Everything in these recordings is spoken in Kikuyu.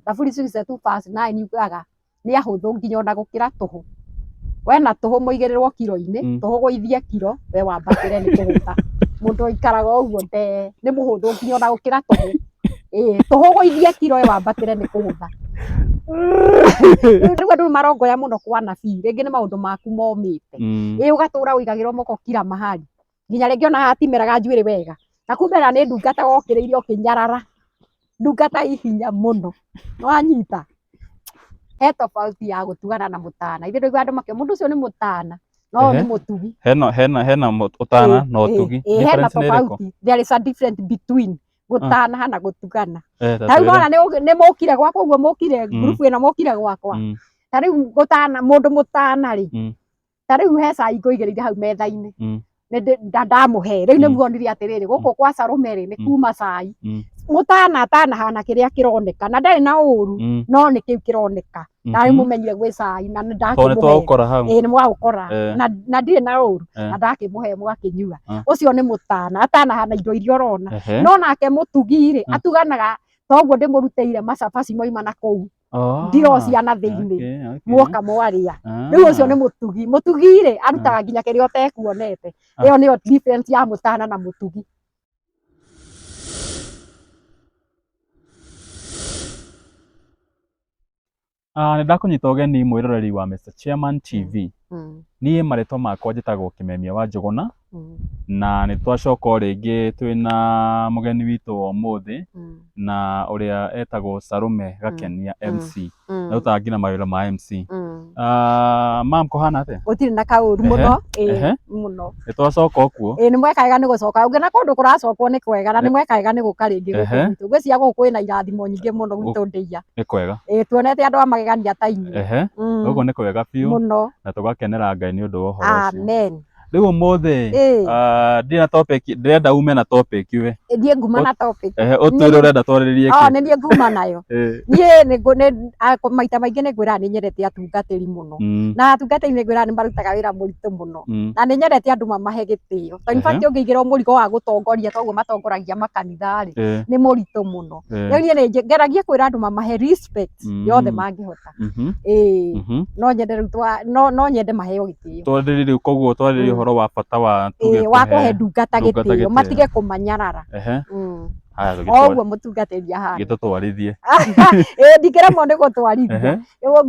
Thaburi 62 verse 9 yugaga nĩ ahũthũ nginya ona gũkĩra tũhũ. We na tũhũ mũigĩrĩrwo kiro-inĩ, tũhũ gũithie kiro, we wambatĩre nĩ kũhũtha. Mũndũ ũikaraga ũguo nde nĩ mũhũthũ nginya ona gũkĩra tũhũ. Ĩĩ, tũhũ gũithie kiro we wambatĩre nĩ kũhũtha. Rĩu andũ marongoya mũno kwa anabii, rĩngĩ nĩ maũndũ maku momĩte. Ĩĩ ũgatũra ũigagĩrwo moko kila mahali. Nginya rĩngĩ ona hatimeraga njuĩrĩ wega. Na kumbe na nĩ ndungata wokĩrĩire ũkĩnyarara. Ndungata ĩ hinya mũno. Nĩwanyita? He tofauti ya gũtugana na mũtana. Ithuĩ tũiguaga andũ makiuga mũndũ ũcio nĩ mũtana, no ũyũ nĩ mũtugi. Hena hena hena ũtana na ũtugi. Ĩĩ, hena Difference nĩ ĩrĩkũ? tofauti. There is a difference between gũtanaha na gũtugana. Eh, ta Ta rĩu twĩre. nĩwona nĩ mũkire gwakwa ũguo mũkire ngurubu ĩno mũkire gwakwa. Ta rĩu gũtana mũndũ mũtana rĩ, ta rĩu he cai ngũigĩrĩire hau metha-inĩ ndamũhe rĩu nĩmuonire atĩrĩrĩ gũkũ kwa Salome rĩ nĩ kuma cai mũtana atanahana kĩrĩa kĩroneka na ndarĩ na ũru no nĩ kĩu kĩroneka na rĩu mũmenyire gwĩ cai na Tondũ nĩ ndakĩmũhe twaũkora hau. Ĩĩ nĩ mwaũkora na na ndirĩ na ũru na ndakĩmũhe mũgakĩnyua. Ũcio nĩ mũtana atanahana indo iria ũrona. No nake mũtugi rĩ atuganaga toguo ndĩmũrutĩire macabaci moima na kũu ndiro cia na thĩinĩ mwoka mwarĩa. Rĩu ũcio nĩ mũtugi. Mũtugi rĩ arutaga nginya kĩrĩa ũtekuonete. Ĩyo nĩyo difference ya mũtana na mũtugi. Nĩ ndakũnyita ũgeni mwĩroreri wa Mr Chairman TV. Niĩ marĩtwa makwa njĩtagwo Kĩmemia wa Njũgũna na nĩ twacoka o rĩngĩ twĩna mũgeni witũ wa ũmũthĩ na ũrĩa etagwo Salome Gakenia MC. Na rutaga nginya mawĩra ma MC. Mam kũhana atĩa? Gũtirĩ na kaũru mũno, ĩĩ mũno. Nĩ twacoka o kuo. Ĩĩ nĩ mweka wega nĩ gũcoka. Ũngĩona kũndũ kũracokwo nĩ kwega na nĩ mweka wega nĩ gũka rĩngĩ gũkũ gwitũ. Ngwĩciria gũkũ kwĩna irathimo nyingĩ mũno gwitũ Ndeiya. Nĩ kwega. Ĩĩ tuonete andũ a magegania ta inyuĩ. Gũkũ nĩ kwega biũ. Mũno. Na tũgakenera Ngai nĩ ũndũ wa ũhoro ũcio. Amen. Rĩu ũmũthĩ ndirĩ na topic, ndĩrenda ume na topic we. Niĩ nguma na topic. Ũtwĩre ũrenda twarĩrĩrie kĩ. Nĩ niĩ nguma nayo. Niĩ maita maingĩ nĩ ngwĩraga nĩ nyendete atungatĩri mũno. Na atungatĩri nĩ ngwĩraga nĩ marutaga wĩra mũritũ mũno. Na nĩ nyendete andũ mamahe gĩtĩo. Tondũ in fact ũngĩigĩrwo mũrigo wa gũtongoria ta ũguo matongoragia makanitha rĩ, nĩ mũritũ mũno. Rĩu niĩ nĩ ngeragia kwĩra andũ mamahe respect yothe mangĩhota. Ĩĩ no nyende rĩu no no nyende maheo gĩtĩo. Twarĩrĩrie rĩu koguo twarĩrĩrie ũhoro wa bata wa tuge Ĩĩ wa kũhe ndungata gĩtĩo matige kũmanyarara. Haya O ũguo mũtungatĩri ahana. Gĩtũtwarithie. Ĩĩ ndingĩremwo nĩ gũtwarithia.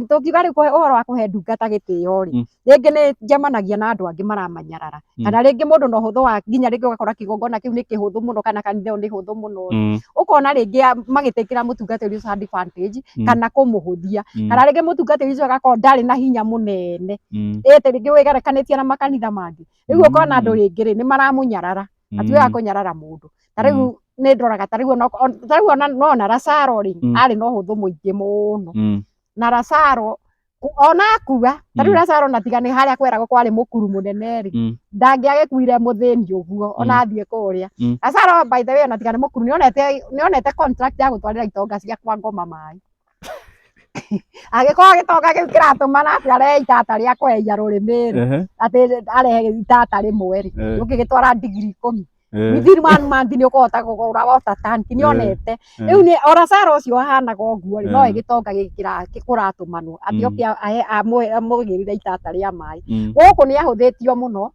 Tũngiuga rĩu ũhoro wa kũhe ndungata gĩtĩo rĩ, rĩngĩ nĩ njemanagia na andũ angĩ maramanyarara kana rĩngĩ mũndũ na ũhũthũ wa nginya rĩngĩ ũgakora kĩgongona kĩu nĩ kĩhũthũ mũno kana kanitha ĩyo nĩ hũthũ mũno rĩ, ũkona rĩngĩ magĩtĩkĩra mũtungatĩri ũcio advantage kana kũmũhũthia kana rĩngĩ mũtungatĩri ũcio agakorwo ndarĩ na hinya mũnene ĩ atĩ rĩngĩ wĩgerekanĩtie na makanitha mangĩ rĩu ũkona andũ rĩngĩ rĩ nĩ maramũnyarara na ti wega kũnyarara mũndũ ta rĩu nĩ ndoraga ta rĩu ta rĩu ona nona Lazaro rĩ arĩ na ũhũthũ mũingĩ mũno na Lazaro ona akua ta rĩu Lazaro na tiga nĩ harĩa kweragwo kwarĩ mũkuru mũnene rĩ ndangĩagĩkuire mũthĩni ũguo ona athiĩ kũrĩa Lazaro by the way ona tiga nĩ mũkuru nĩonete nĩonete contract ya gũtwarĩra itonga cia kwa ngoma maĩ angĩkorwo gĩtonga kĩu kĩratũmana atĩ arehe itata rĩa kweheria rũrĩmĩ rĩ atĩ arehe itata rĩmwe rĩ ũngĩgĩtwara ndigiri 10 within one month nĩ ũkũhota kũgũra water tank nĩ onete rĩu nĩ o Lazaro ũcio ahanaga ũguo rĩ nowe gĩtonga gĩkĩ kũratũmanwo atĩ oke amũgĩrĩre itata rĩa maĩ gũkũ nĩ ahũthĩtio mũno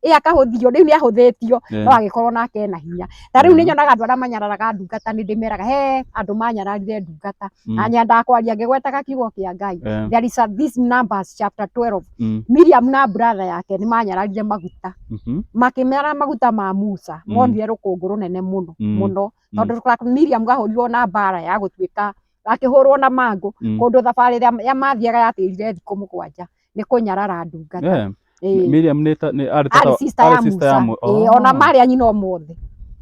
ĩ akahũthio rĩu nĩ ahũthĩtio no agĩkorwo nake ena hinya ta rĩu nĩ nyonaga andũ arĩa manyararaga ndungata nĩ ndĩmeraga he andũ manyararire ndungata na nyendaga kwaria ngĩgwetaga kiugo kĩa Ngai there is a this Numbers chapter 12 Miriam na brother yake nĩ manyararire maguta makĩmera maguta ma Musa monire rũkũngũ rũnene mũno mũno tondũ Miriam ahũrirwo na mbara ya gũtuĩka akĩhũrwo na mangũ kũndũ thabarĩ ĩrĩa ya mathiaga yatĩrire thikũ 7 nĩ kũnyarara ndungata. Miriam nĩ arĩ arĩ sister ya Musa ona marĩ a nyina ũmũthĩ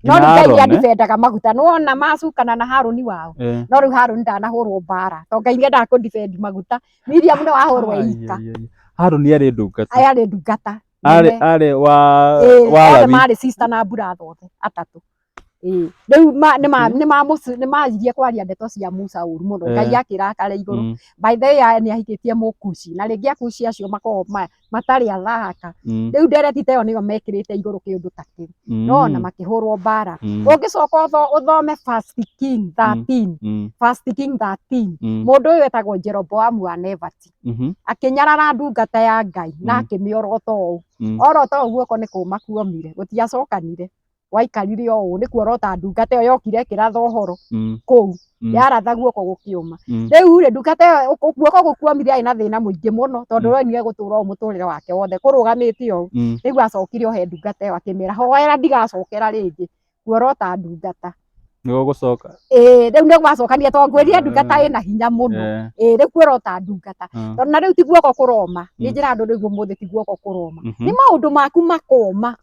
no rĩu Ngai nĩ adefendaga maguta nĩwona macukana na Harũni wao no rĩu Harũni ndanahũrwo mbara tondũ Ngai nĩendaga kũ defend maguta Miriam nĩ wahũrwo ika. Harũni arĩ ndungata. Arĩ ndungata. Arĩ arĩ wa wa Othe marĩ sister na brother othe atatũ. Ĩĩ. Rĩu nĩ manjirie kwaria ndeto cia Musa ũru mũno. Ngai akĩrakara igũrũ. By the way, nĩ ahikĩtie Mũkushi, na rĩngĩ Akushi acio makoragwo matarĩ athaka. Rĩu ndereti ta ĩyo nĩyo mekĩrĩte igũrũ kĩũndũ ta kĩu, no na makĩhũrwo mbara. Ũngĩcoka ũthome First King 13, First King 13, mũndũ ũyũ etagwo Jeroboamu wa Nebati, akĩnyarara ndungata ya Ngai na akĩmĩorota ũũ. Orota ũũ, guoko nĩ kũma kuomire, gũtiacokanire, waikarire o ũũ. Nĩ kuorota ndungata ĩyo yokire ĩkĩratha ũhoro kũu. Yaratha, guoko gũkĩũma. Rĩu rĩ, ndungata ĩyo guoko gũkuomire, arĩ na thĩna mũingĩ mũno, tondũ roimire gũtũra ũũ mũtũrĩre wake wothe kũrũgamĩte ũũ. Rĩu acokire ohe ndungata ĩyo, akĩmĩra, "Hoera ndigacokera rĩngĩ kuorota ndungata." Nĩ gũgũcoka. Ĩĩ, rĩu nĩ gwacokania, tondũ ngwĩrire ndungata ĩna hinya mũno. Ĩĩ, rĩu kuorota ndungata, tondũ na rĩu ti guoko kũroma. Nĩ njĩra andũ rĩu ũmũthĩ ti guoko kũroma, nĩ maũndũ maku makoma.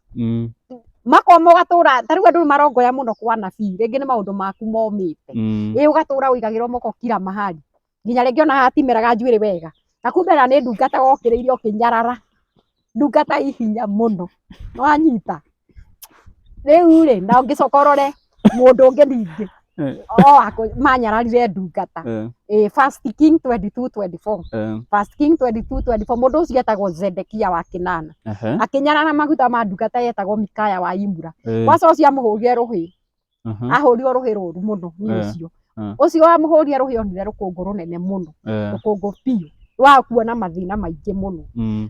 Makoma, ũgatũra ta rĩu andũ marongoya mũno kwa nabii, rĩngĩ nĩ maũndũ maku momĩte. Ĩ, ũgatũra ũigagĩrwo moko kila mahali, nginya rĩngĩ ona hatimeraga njuĩrĩ wega, na kumbe na nĩ ndungata wokĩrĩire ũkĩnyarara. Ndungata i hinya mũno, nĩwanyita? Rĩu rĩ, na ũngĩcoka ũrore mũndũ ũngĩ ningĩ o manyararire ndungata. Ĩ, First King 22:24. First King 22:24, mũndũ ũcio etagwo Zedekia wa Kinana. Akĩnyarara maguta ma ndungata yetagwo Mikaya wa Imura. Kwanza ũcio amũhũrire rũhĩ. Ahũrirwo rũhĩ rũru mũno nĩ ũcio. Ũcio wamũhũrire rũhĩ onire rũkũngũ rũnene mũno, rũkũngũ biũ rwa kuona mathĩna maingĩ mũno.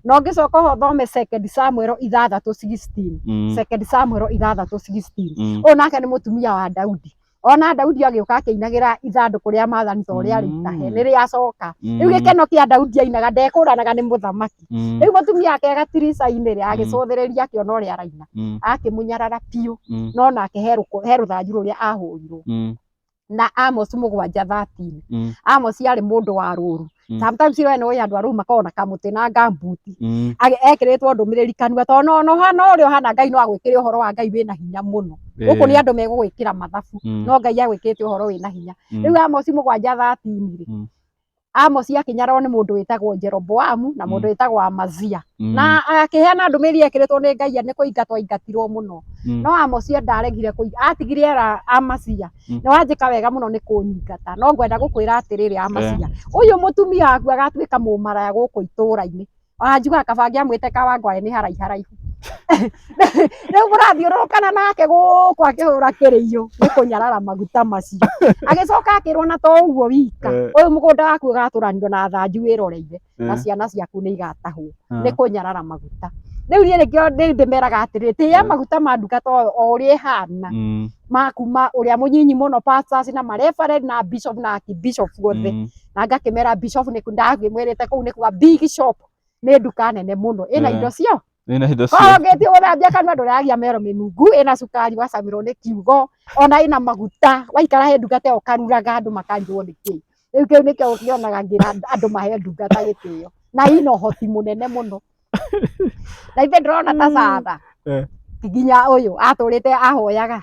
Na ũngĩcoka ũho ũthome Second Samuel 6:16. Second Samuel 6:16. Ũyũ nake nĩ mũtumia wa Daudi. Ona Daudi agĩũka akĩinagĩra ithandũkũ rĩa maathani ta ũrĩa rĩitahe nĩ rĩacoka. Rĩu gĩkeno kĩa Daudi, ainaga, ndekũranaga nĩ mũthamaki. Rĩu mũtumia wake gatirica-inĩ rĩ, agĩcũthĩrĩria, akĩona ũrĩa araina, akĩmũnyarara biũ. No nake he rũthanju rũrĩa ahũrirwo. Na Amos 7:13. Amos arĩ mũndũ wa rũru. Sometimes we no andũ a rũru makoragwo na kamũtĩ na ngambuti. Ekĩrĩtwo ndũmĩrĩri kanua, tondũ no hana ũrĩa ũhana, Ngai no agwĩkĩre ũhoro wa Ngai wĩna hinya mũno. Gũkũ nĩ andũ megũgwĩkĩra mathabu, no Ngai agwĩkĩrĩte ũhoro wĩna hinya. Rĩu Amos 7:13 rĩ, Amos akĩnyararwo nĩ mũndũ wĩtagwo Jeroboamu na mũndũ wĩtagwo Amazia, na akĩheana ndũmĩrĩri ekĩrĩtwo nĩ Ngai nĩ kũingatwo aingatirwo mũno. No Amos ndaregire atigire era Amazia, "Nĩ wanjĩka wega mũno nĩ kũnyingata, no ngwenda gũkwĩra atĩrĩrĩ, Amazia, ũyũ mũtumia waku agatuĩka mũmaraya gũkũ itũũra-inĩ." Wanjugaga kaba angĩamwĩte Kawangware, nĩ haraiharaihu. Rĩu mũrathiũrũrũkana nake gũkũ akĩhũra kĩrĩiũ nĩ kũnyarara maguta macio. Agĩcoka akĩrwo, na to ũguo wika, ũyũ mũgũnda waku ũgatũranio na thanju wĩroreire, na ciana ciaku nĩ igatahwo nĩ kũnyarara maguta. Rĩu niĩ nĩkĩo ndĩmeraga atĩrĩrĩ, tĩĩa maguta ma ndungata o ũrĩa ĩhana, ma kuma ũrĩa mũnyinyi mũno, pastors na mareverend na bishop na archbishop othe. Na ngakĩmera bishop nĩ ndakĩmwĩrĩte kũu nĩ kuga big shop, nĩ nduka nene mũno ĩna indo cio. Ĩna indo cio. Korwo ngĩtie gũthambia kanua, ndũragia mero mĩnungu, ĩna cukari wacamirwo nĩ kiugo, ona ĩna maguta. Waikara he ndungata ĩyo ũkaruraga, andũ makarigwo nĩ kĩĩ. Rĩu kĩu nĩkĩo kĩonaga ngĩra andũ mahe ndungata gĩtĩo, na ina ũhoti mũnene mũno. Na ithe ndĩrona ta Sara, nginya ũyũ atũrĩte ahoyaga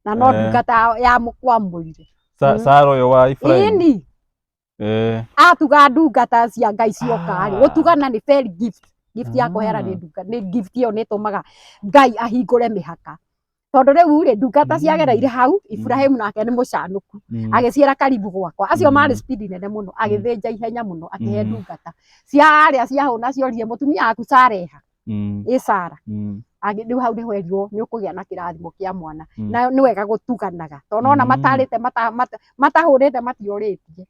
na no ndungata yamũkwamũrire. Sara ũyũ wa Ibrahim? Ĩni. Atuga ndungata cia Ngai cioka rĩ, gũtugana nĩ very gift, gift ya kũheana nĩ nduka, nĩ gift ĩyo nĩ ĩtũmaga Ngai ahingũre mĩhaka, tondũ rĩu rĩ, ndungata ciagereire hau. Ibrahim nake nĩ mũcanũku, agĩciĩra, "Karibu gwakwa." Acio marĩ speed nene mũno, agĩthĩnja ihenya mũno, akĩhe ndungata ciarĩa ciahũna, cioririe, "Mũtumia waku Sareha?" Ĩ, Sara. Rĩu hau nĩho erirwo, "Nĩ ũkũgĩa na kĩrathimo kĩa mwana." Na nĩ wega gũtuganaga, tondũ nona matarĩte matahũrĩte matiorĩtie,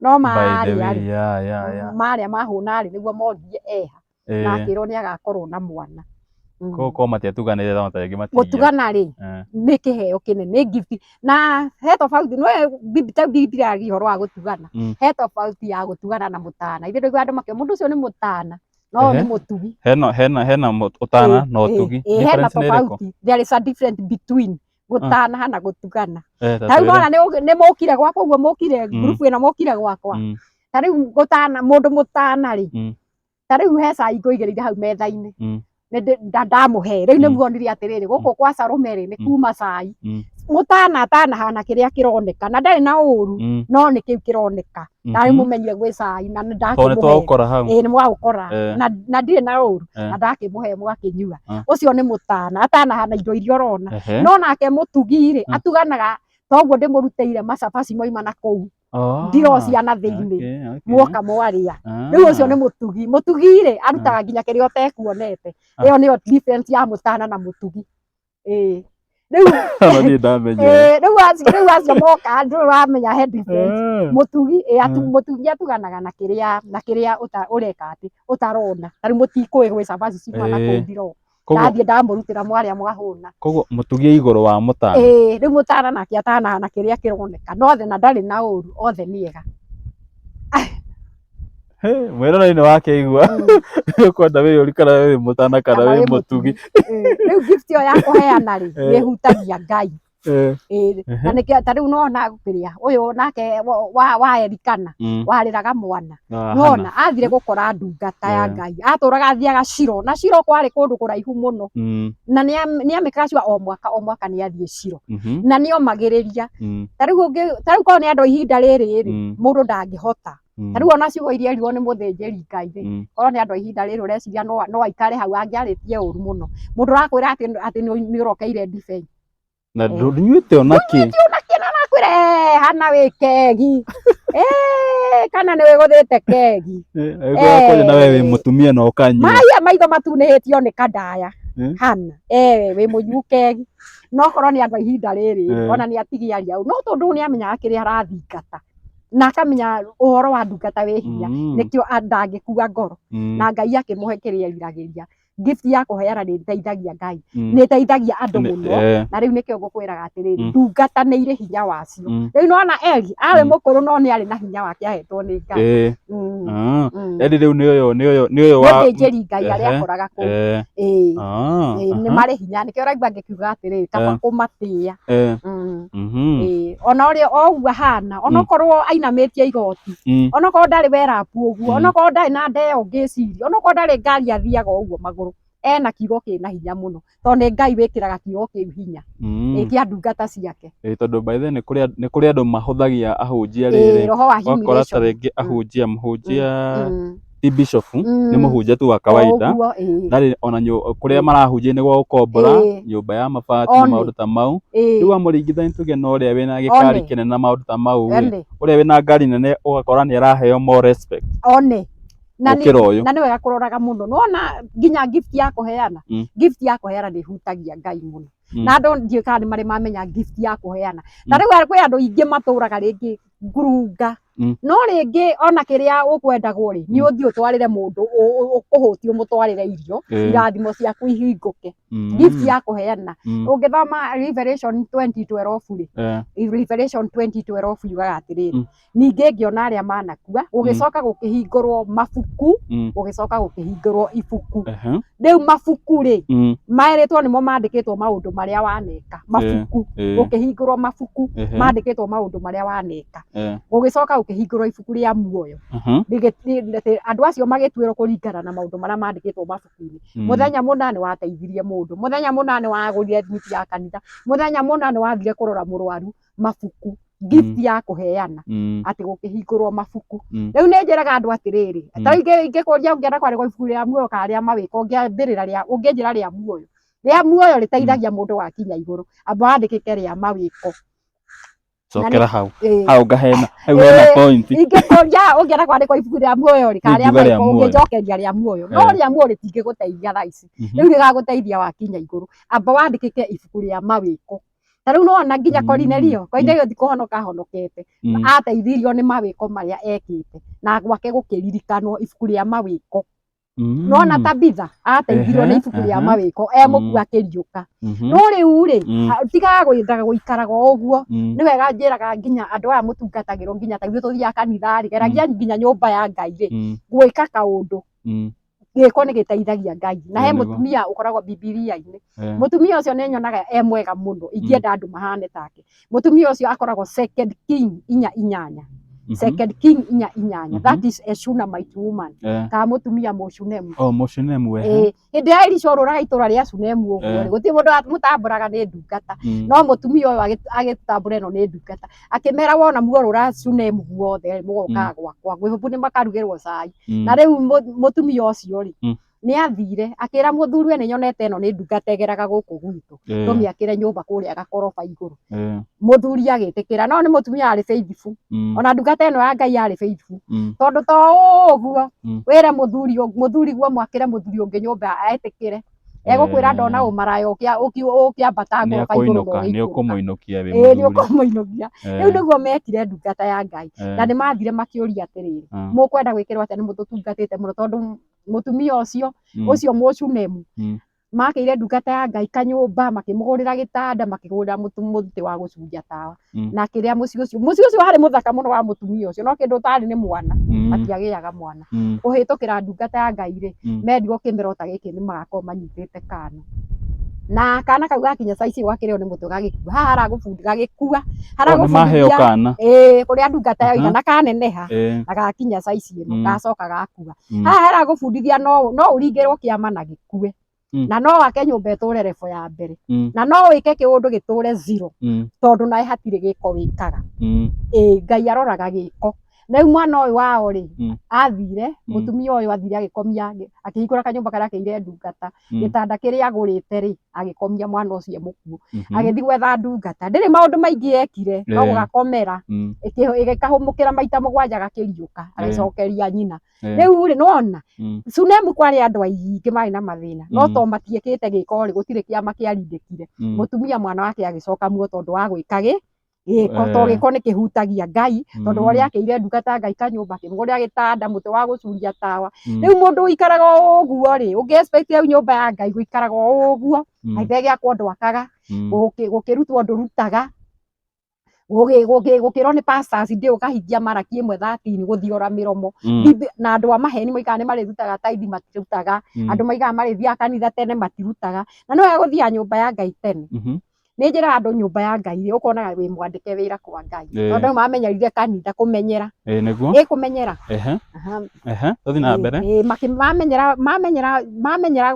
no marĩa rĩ, marĩa mahũna rĩ, nĩguo moririe eha, na akĩrwo nĩ agakorwo na mwana. Koguo matiatuganĩte no tarĩngĩ matingĩa. Gũtugana rĩ, nĩ kĩheo kĩnene, nĩ gift. Na he tofauti, no ta Biblia yagia ũhoro wa gũtugana, he tofauti ya gũtugana na mũtana. Ithuĩ ndũiguaga andũ makiuga mũndũ ũcio nĩ mũtana, no nĩ mũtugi. Hena ũtana na ũtugi. Ĩ, hena Difference nĩ ĩrĩkũ? tofauti. There is a difference between gũtanaha na gũtugana. Ta Ta rĩu twĩre. nona nĩ mũkire gwakwa ũguo, mũkire ngurubu ĩno, mũkire gwakwa. Ta rĩu gũtana, mũndũ mũtana rĩ, ta rĩu he cai ngũigĩrĩire hau metha-inĩ. Ndamũhe rĩu nĩguo onire atĩrĩrĩ, gũkũ kwa Salome rĩ, nĩ kuma cai. Mũtana atanahana kĩrĩa kĩroneka, na ndarĩ na ũru, no nĩ kĩu kĩroneka ndarĩ mũmenyire gwĩ cai na Tondũ nĩ ndakĩmũhe. twaũkora hau. Ĩĩ, nĩ mwaũkora. Na ndirĩ na ũru, na ndakĩmũhe mwakĩnyua. Ũcio nĩ mũtana atanahana indo iria ũrona. No nake mũtugi rĩ, atuganaga toguo ndĩmũrutĩire macabaci moima na kũu ndiro cia na thĩinĩ, mwoka mwarĩa. Rĩu ũcio nĩ mũtugi. Mũtugi rĩ, arutaga nginya kĩrĩa ũtekuonete. Ĩyo nĩyo difference ya mũtana na mũtugi. Ĩĩ, rĩu Ona niĩ ndamenya. Ĩĩ, rĩu acio moka ndũrĩ wamenya he difference. Mũtugi ĩ atu, mũtugi atuganaga na kĩrĩa ũreka atĩ ũtarona. Ta rĩu mũtikũĩ gwĩ cabaci ciuma na kũu ndiro, ndathiĩ ndamũrutĩra mwarĩa mwahũna. Koguo mũtugi e igũrũ wa mũtana. Ĩĩ, rĩu mũtana nake atanahana kĩrĩa kĩroneka, no othe na ndarĩ na ũru, othe nĩ ega. Mwĩroreri wakĩigua ũkwenda wĩyũri kana wĩ mũtana kana wĩ mũtugi. Rĩu gift ĩyo ya kũheana rĩ, nĩ ĩhutagia Ngai. Ĩĩ, na nĩkĩo ta rĩu nĩwona kĩrĩa ũyũ nake wa Elikana warĩraga mwana, nĩwona athire gũkora ndungata ya Ngai, atũraga athiaga Shilo, na Shilo kwarĩ kũndũ kũraihu mũno, na nĩamĩkaga sure o mwaka o mwaka nĩathiĩ Shilo, na nĩomagĩrĩria. Ta rĩu korwo nĩ andũ a ihinda rĩrĩ rĩ, mũndũ ndangĩhota. Ta rĩu ona ciugo iria erirwo nĩ mũthĩnjĩri Ngai rĩ, korwo nĩ andũ a ihinda rĩrĩ ũreciria no aikare hau angĩarĩtie ũru mũno. Mũndũ ũrakwĩra atĩ nĩ ũrokeire ndibei. Na ndũnyuĩte ona kĩ. Ndũnyuĩte ona kĩ, na arakwĩra hana wĩ kegi. Kana nĩ wĩgũthĩte kegi. Kwanja na we wĩ mũtumia na ũkanyua. Maya maitho matunĩhĩtio nĩ kandaya. Hana, wĩ mũnyuu kegi. No korwo nĩ andũ a ihinda rĩrĩ, ona nĩ atigiaria au. No tondũ nĩ amenyaga kĩrĩa arathingata, na akamenya ũhoro wa ndungata wĩ hinya, nĩkĩo ndangĩkua ngoro. Na Ngai akĩmũhe kĩrĩa eriragĩria. Gift ya kũheana nĩ ĩteithagia Ngai, nĩ ĩteithagia andũ mũno. Na rĩu nĩkĩo ngũkwĩraga atĩrĩrĩ, ndungata nĩ irĩ hinya wacio. Rĩu nĩwona Eli arĩ mũkũrũ, no nĩ arĩ na hinya wake ahetwo nĩ Ngai. Eli rĩu nĩ ũyũ nĩ ũyũ nĩ ũyũ wa mũthĩnjĩri Ngai arĩa akoraga kũu. Ĩĩ, nĩ marĩ hinya, nĩkĩo ũraigua ngĩkiuga atĩrĩrĩ, kaba kũmatĩĩa. Ĩĩ, ona ũrĩa o ũguo ahana, onokorwo ainamĩtie igoti, onokorwo ndarĩ werapu ũguo, onokorwo ndarĩ na ndeo ngĩciria, onokorwo ndarĩ ngari athiaga o ũguo magũrũ, ena kiugo kĩna hinya mũno, tondũ nĩ Ngai wĩkĩraga kiugo kĩu hinya, ĩ kĩa ndungata ciake. Ĩĩ, tondũ by the way nĩ kũrĩ andũ mahũthagia ahunjia rĩrĩ, Roho wa ũgakora ta humiliation. rĩngĩ ahunjia, mũhunjia ti bishop, nĩ mũhunjia tu wa kawaida, Ũguo, ĩĩ. Ndarĩ ona kũrĩa marahunjia nĩ gwa gũkombora, nyũmba ya mabati na maũndũ ta mau. Rĩu wamũringithania tuge na ũrĩa wĩna gĩkari kĩnene na maũndũ ta mau rĩ, ũrĩa wĩna ngari nene ũgakora nĩ araheo more respect One na nĩ gũkĩra ũyũ. Na nĩ wega kũroraga mũno, nĩwona nginya gift ya kũheana, gift ya kũheana nĩ ĩhutagia Ngai mũno. Na andũ ndiũĩ kana nĩ marĩ mamenya gift ya kũheana. Ta rĩu kwĩ andũ aingĩ matũraga rĩngĩ ngurunga, no rĩngĩ ona kĩrĩa ũkwendagwo rĩ, nĩ ũthiĩ ũtwarĩre mũndũ ũkũhũtie, ũmũtwarĩre irio, irathimo ciaku ihingũke. Gift ya kũheana, ũngĩthoma Revelation 20:12 rĩ, Revelation 20:12 yugaga atĩrĩrĩ, ningĩ ngĩona arĩa manakua, gũgĩcoka gũkĩhingũrwo mabuku, gũgĩcoka gũkĩhingũrwo ibuku. Rĩu mabuku rĩ, merĩtwo nĩmo mandĩkĩtwo maũndũ marĩa waneka. Mabuku, gũkĩhingũrwo mabuku mandĩkĩtwo maũndũ marĩa waneka, gũgĩcoka gũkĩhingũrwo ibuku rĩa muoyo. Andũ acio magĩtuĩrwo kũringana na maũndũ marĩa mandĩkĩtwo mabuku-inĩ. Mũthenya mũna nĩ wateithirie mũndũ, mũthenya mũna nĩ wagũrire thimiti ya kanitha, mũthenya mũna nĩ wathire kũrora mũrwaru. Mabuku, gift ya kũheana, atĩ gũkĩhingũrwo mabuku. Rĩu nĩ njĩraga andũ atĩrĩrĩ, ta rĩu ingĩkũria ũngĩenda kwarĩkwo ibuku rĩa muoyo kana rĩa mawĩko, ũngĩambĩrĩra rĩa ũngĩnjĩra rĩa muoyo. Rĩa muoyo rĩteithagia mũndũ wakinya igũrũ, amba wandĩkĩke rĩa mawĩko. Cokera hau. Hau ngahena hau hena point. Ingĩkũria ũngĩenda kwandĩkwo ibuku rĩa muoyo rĩ, kana rĩa Ingiuga rĩa mawĩko, muoyo. ũngĩnjokeria rĩa muoyo. No rĩa muoyo rĩtingĩgũteithia thaa ici. Rĩu rĩgagũteithia wakinya igũrũ. Amba wandĩkĩke ibuku rĩa mawĩko. Ta rĩu nĩwona nginya Korinelio, Korinelio ti kũhonoka ahonokete, ateithirio nĩ mawĩko marĩa ekĩte, na gwake gũkĩririkanwo ibuku rĩa mawĩko. Nĩwona Tabitha ateithirio nĩ ibuku rĩa mawĩko, e mũkuo akĩriũka. No rĩu rĩ, tigaga gwendaga gũikaraga o ũguo. Nĩ wega njĩraga nginya andũ aya mũtungatagĩrwo, nginya ta ithuĩ tũthiaga kanitha rĩ, geragia nginya nyũmba ya Ngai rĩ, gwĩka kaũndũ. Gĩko nĩ gĩteithagia Ngai. Na he mũtumia ũkoragwo Bibilia-inĩ. Mũtumia ũcio nĩ nyonaga e mwega mũno, ingĩenda andũ mahane take. Mũtumia ũcio akoragwo Second King 4:8. Second King inya inyanya, that is a Shunammite woman, kana mũtumia Mũshunemu. Oh, Mũshunemu, ehe. Ĩĩ, hĩndĩ ya Elisha orũraga itũra rĩa Shunemu ũguo rĩ, gũtirĩ mũndũ mũtambũraga nĩ ndungata, no mũtumia ũyũ agĩtambũra ĩno nĩ ndungata, akĩmera wona muorũra Shunemu guothe rĩ, mũgokaga gwakwa, ngwĩhoku nĩ makarugĩrwo cai. Na rĩu mũtumia ũcio rĩ, nĩ athire akĩra mũthuriwe, nĩ nyonete ĩno nĩ ndungata ĩgeraga gũkũ gwitũ, tũmĩakĩre nyũmba kũrĩa gakoroba igũrũ. Mũthuri agĩtĩkĩra, no nĩ mũtumia arĩ faithful, ona ndungata ĩno ya Ngai yarĩ faithful, tondũ to ũguo wĩre mũthuri, mũthuri guo mwakĩre mũthuri ũngĩ nyũmba etĩkĩre, egũkwĩra ndona ũmaraya ũkĩambata ngoroba igũrũ na Nĩ ũgĩikũrũka. ũkũmũinũkia wĩ Ĩĩ, nĩ mũthuri. ũkũmũinũkia. Rĩu nĩguo mekire ndungata ya Ngai, na nĩ mathire makĩũria atĩrĩrĩ, mũkwenda gwĩkĩrwo atĩa nĩ mũtũtungatĩte mũno, tondũ mũtumia ũcio ũcio Mũshunemu makĩire ndungata ya Ngai kanyũmba, makĩmũgũrĩra gĩtanda, makĩgũrĩra mũtĩ wa gũcunja tawa, na kĩrĩa mũciĩ ũcio, mũciĩ ũcio warĩ mũthaka mũno wa mũtumia ũcio, no kĩndũ ũtarĩ nĩ mwana, matiagĩaga mwana. Kũhĩtũkĩra ndungata ya Ngai rĩ, mendirwo kĩmera ta gĩkĩ nĩ magakorwo manyitĩte kana, na kana kau gakinya caici gakĩrĩo nĩ mũtwe gagĩkua. Haha haragũbundi gagĩkua, Nĩ maheo haragũbundithia kana. Ĩĩ, kũrĩa ndungata yoiga, na kaneneha na gakinya caici ĩno, gacoka gakua. Haha haragũbundithia no no ũringĩrwo kĩama na gĩkue, na no wake nyũmba ĩtũre level ya mbere, na no wĩke kĩũndũ gĩtũre zero, tondũ nawe hatirĩ gĩko wĩkaga. Ĩĩ, Ngai aroraga gĩko. Rĩu mwana ũyũ wao rĩ, athire, mũtumia ũyũ athire agĩkomia, akĩhingũra kanyũmba karĩa akĩire ndungata, gĩtanda kĩrĩa agũrĩte rĩ, agĩkomia mwana ũcio mũkuũ, agĩthiĩ gwetha ndungata. Ndĩrĩ maũndũ maingĩ ekire, no gũgakomera, ĩgĩkahũmũkĩra maita mũgwanja, gakĩriũka, agĩcokeria nyina. Rĩu rĩ, nĩwona Shunemu kwarĩ andũ aingĩ marĩ na mathĩna, no to matiĩkĩte gĩko rĩ, gũtirĩ kĩama kĩarindĩkire. Mũtumia mwana wake agĩcoka muoyo tondũ wa gwĩka gĩko, to gĩko nĩ kĩhutagia Ngai, tondũ ũrĩa akĩire ndungata Ngai kanyũmba, akĩmũgũrĩra gĩtanda, mũtĩ wa gũcuria tawa. Rĩu mũndũ ũikaraga o ũguo rĩ, ũngĩ expect hau nyũmba ya Ngai gũikaraga o ũguo, kanitha ĩgĩakwo ndwakaga, gũkĩrutwo ndũrutaga, gũkĩrwo nĩ pastors ndĩ ũkahingia Maraki 1:13 gũthiora mĩromo. Na andũ a maheni moigaga nĩ marĩrutaga tithe, matirutaga. Andũ moigaga marĩthiaga kanitha tene, matirutaga. Na nĩ wega gũthiaga nyũmba ya Ngai tene. Nĩ njĩraga andũ nyũmba ya Ngai rĩ, ũkonaga wĩ mwandĩke wĩra kwa Ngai, tondũ mamenyerire kanitha kũmenyera. Ĩĩ nĩguo. Ĩ kũmenyera. Ehe. Ehe, tũthiĩ na mbere. Ĩĩ, mamenyera mamenyera mamenyera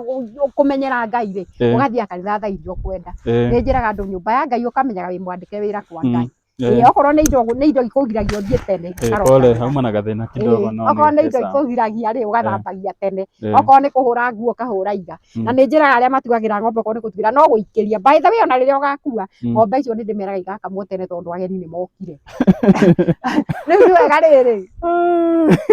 kũmenyera Ngai rĩ, ũgathiaga kanitha thaa iria ũkwenda. Nĩ njĩraga andũ nyũmba ya Ngai ũkamenyaga wĩ mwandĩke wĩra kwa Ngai. Ĩĩ, okorwo nĩ indo, nĩ indo ikũgiragia ũthiĩ tene, ũkaroka Pole, wega. hauma na gathĩna kidogo, no Okorwo nĩ nĩ indo sawa. ikũgiragia rĩ, ũgathambagia tene. Okorwo nĩ kũhũra nguo ũkahũra iga. Na nĩ njĩraga arĩa matuagĩra ng'ombe, okorwo nĩ gũtuĩra no gũikĩria. By the way, ona rĩrĩa ũgakua, ng'ombe icio nĩ ndĩmeraga igakamwo tene tondũ ageni nĩ mokire. Rĩu nĩ wega rĩrĩ,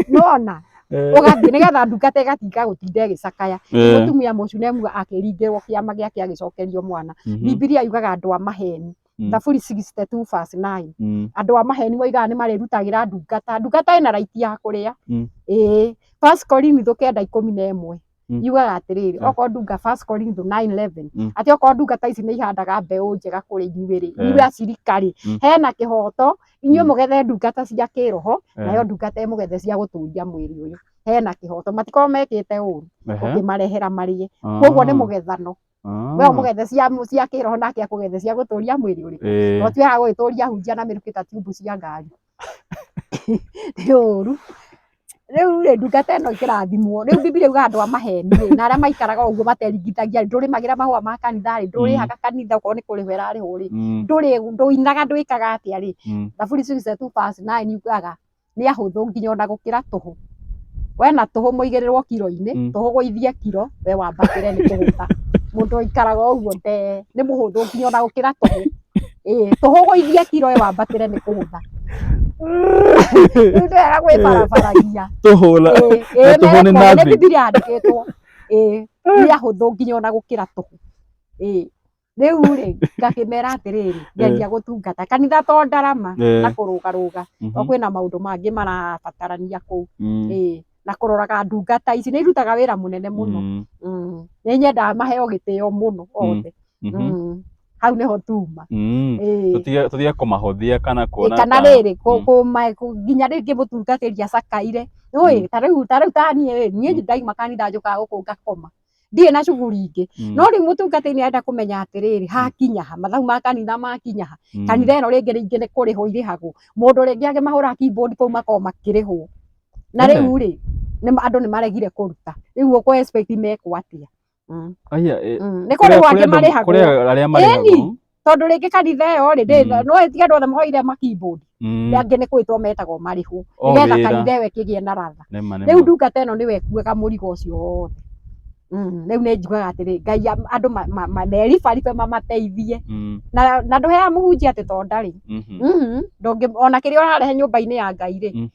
nĩwona ũgathiĩ nĩgetha ndungata ĩgatinga gũtinda ĩgĩcakaya. Mũtumia Mũshunemu akĩringĩrwo kĩama gĩake agĩcokerio mwana. Bibilia yugaga andũ a maheni, Thaburi 62 verse 9, andũ a maheni moigaga nĩ marĩrutagĩra ndungata, ndungata ĩna right ya kũrĩa. Ĩĩ, First Corintho 9:11 yugaga atĩrĩrĩ, okorwo ndunga, First Corintho 9:11, atĩ okorwo ndungata ici nĩ ihandaga mbeũ njega kũrĩ inyuĩ rĩ, inyuĩ acirika rĩ, hena kĩhoto inyuĩ mũgethe ndungata cia kĩroho, nayo ndungata ĩmũgethe cia gũtũria mwĩrĩ ũyũ. Hena kĩhoto, matikorwo mekĩte ũru ũkĩmarehera marĩe, koguo nĩ mũgethano. We ũmũgethe cia kĩroho, nake akũgethe cia gũtũria mwĩrĩ ũrĩkũ. To ti wega gũgĩtũria hunjia na mĩrukĩ ta tube cia ngari, nĩ ũru. Rĩu rĩ, ndungata ĩno ĩkĩrathimwo. Rĩu Bibilia yugaga andũ a maheni rĩ, na arĩa maikaraga ũguo materingithagia rĩ, ndũrĩmagĩra mahũa ma kanitha rĩ, ndũrĩhaga kanitha okorwo nĩ kũrĩhwo ĩrarĩhwo rĩ, ndũrĩ ndũinaga, ndwĩkaga atĩa rĩ, Thaburi 62 verse 9 yugaga nĩ ahũthũ nginya ona gũkĩra tũhũ. We na tũhũ mũigĩrĩrwo kiro-inĩ, tũhũ gũithie kiro, we wambatĩre nĩ kũhũtha. Mũndũ ũikaraga ũguo nde nĩ mũhũthũ nginya ona gũkĩra tũhũ. Ĩĩ, tũhũ gũithie kiro, we wambatĩre nĩ kũhũtha. Rĩu nĩ wega gwĩbarabaragia. Tũhũ na Ĩĩ, ĩĩ, tũhũ nĩ mere nĩ nothing. Bibilia yandĩkĩtwo. Ĩĩ, nĩ ahũthũ nginya ona gũkĩra tũhũ. Ĩĩ, rĩu rĩ, ngakĩmera atĩrĩrĩ, ngeria gũtungata kanitha to ndarama na kũrũgarũga, to kwĩna maũndũ mangĩ marabatarania kũu. Ĩĩ, na kũroraga ndungata ici nĩ irutaga wĩra mũnene mũno. Nĩ nyendaga maheo gĩtĩo mũno othe. Hau nĩho tuma. Ĩĩ. Tũtige kũmahũthia kana kuona kana rĩrĩ nginya rĩngĩ mũtungatĩri acakaire nĩũĩ, ta rĩu ta niĩ rĩ, niĩ ndaima kanitha njũkaga gũkũ ngakoma. Ndirĩ na cuguri ingĩ. Mm. No rĩu mũtungatĩri nĩ arenda kũmenya atĩrĩrĩ, hakinya ha, mathabu ma kanitha makinya ha. Mm. Kanitha ĩno rĩngĩ rĩngĩ nĩ kũrĩhwo irĩhagwo. Mũndũ rĩngĩ angĩmahũra keyboard kũu makoragwo makĩrĩhwo. Na rĩu rĩ, andũ nĩ maregire kũruta. Rĩu ũkũ expect mekwo atĩa? Mm. Aya, eh, Nĩ kũrĩhwo kũrĩ angĩ andũ- marĩhagwo. kũrĩ arĩa marĩhagwo. Ĩni. Tondũ rĩngĩ kanitha ĩyo rĩ, no ĩtige andũ othe mahoire ma keyboard. Mm. Angĩ nĩ kwĩtwo metagwo marĩhwo. O Nĩgetha wĩra. kanitha ĩyo ĩkĩgĩe na ratha. Nĩma, nĩma. Rĩu ndungata ĩno nĩwe ĩkuaga mũrigo ũcio wothe. Rĩu nĩ njugaga atĩrĩ, Ngai andũ meribaribe mamateithie. Mm. Na ndũheaga mũhunjia atĩ tondũ ndarĩ. Mhm. Ndũngĩ, ona kĩrĩa ũrarehe nyũmba-inĩ ya Ngai rĩ,